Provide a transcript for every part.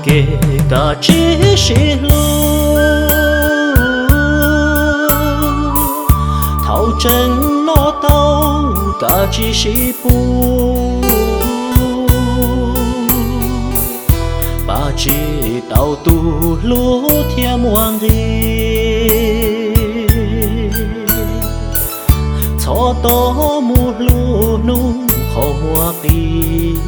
Kev kav tsij sib hlub, thaum tseem noj tau kav tsij sib pub, pab tsis tau tus hlub thiab muaj nqis. Txhob tos mus hlub hnub qhov muag qis,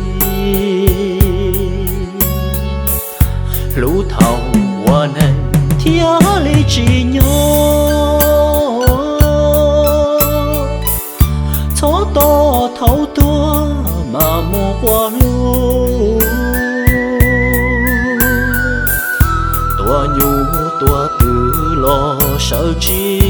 hlub thaum ua neeg thiaj li tsim nyog. Txhob tos thaum tuag mas mus quaj hlub, tua nyuj tua twm los sawv tsis